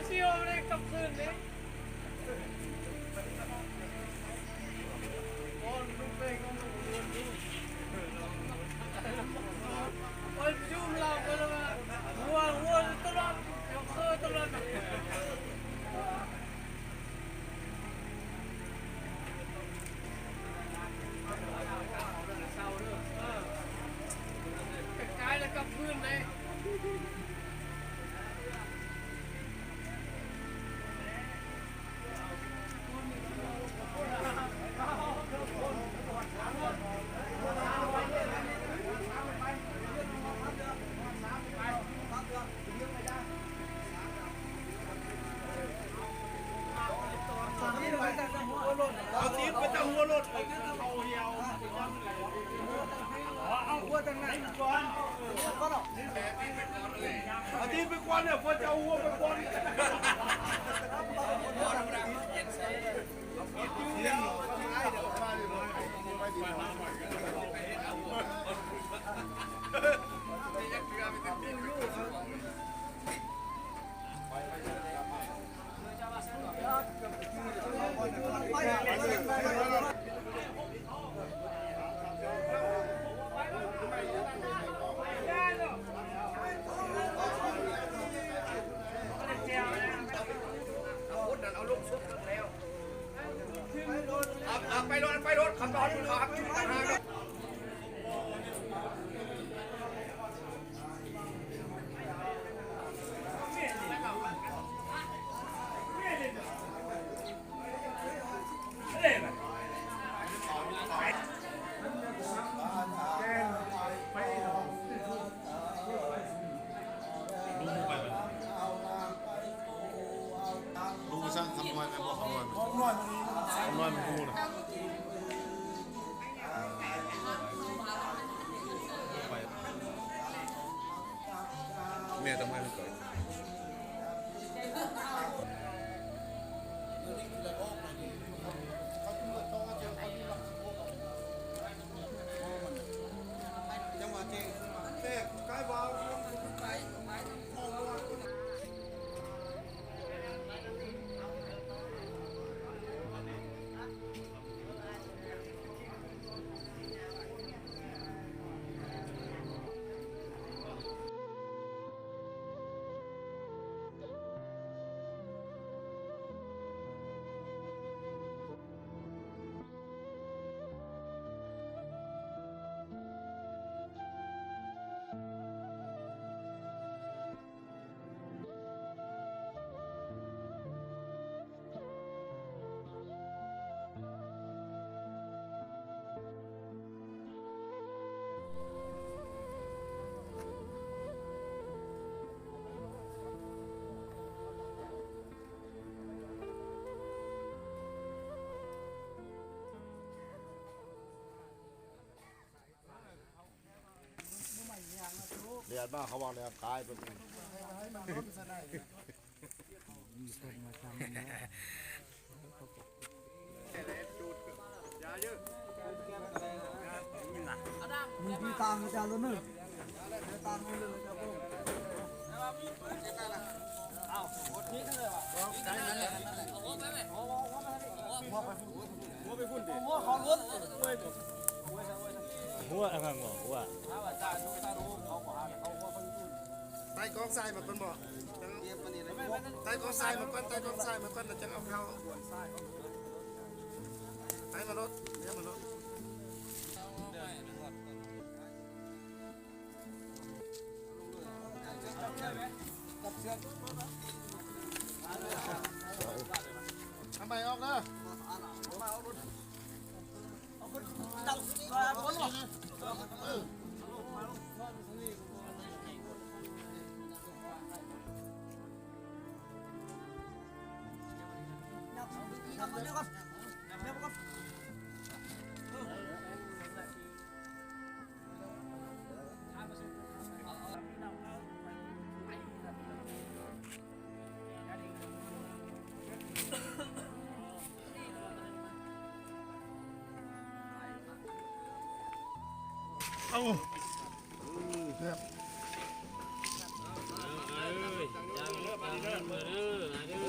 ຊິໂອເດ້ກັບຄືນເດ້. ໂອ້ຍ ຈຸ່ມລາວໄປແລ້ວວ່າ ຫົວ ຫົວຕະຫຼອດ ເຈົ້າເຄີຕະຫຼອດ. ກາຍແລ້ວກັບຄືນເດ້. ເອົາທີມໄປຕັ້ງຫົວລົດ ເອົາຫົວຕັ້ງນັ້ນກ່ອນ ເອົາທີມໄປກ່ອນເດີ ເພິ່ນຈະເອົາຫົວໄປກ່ອນ. ເອົາ ເອົາ ໄປໂລດ ໄປໂລດ ຂັບ ລຸງສ້າງຄຳນ້ອຍແມ່ນບໍ່? ຄຳນ້ອຍ ຄຳນ້ອຍມັນຮູ້ນະ. ແມ່ຕ້ອງໃຫ້ມັນໄປ ຈັງຫວະແຈ້ງ ແຕ່ກາຍວ່າ ແດດມາ ເຂົາວ່າແດດກາຍເປັນ ມີທີ່ຕາງອາຈານລະເນີ ຕາງເລີຍອາຈານໂປ້ງ. ຫົວອັນນັ້ນບໍ່? ຫົວ ໃຕ້ກອງຊາຍມາກ່ອນບໍ່? ໃຕ້ກອງຊາຍມາກ່ອນ ໃຕ້ກອງຊາຍມາກ່ອນ ແລ້ວຈັ່ງເອົາເຂົ້າ. ໃຕ້ມາໂລດ ເອົາມາໂລດ. ທຳໄມອອກເດີ. ເອົາ ເອີ ເອີ ເອີ ເອີ ເອີ ເອີ.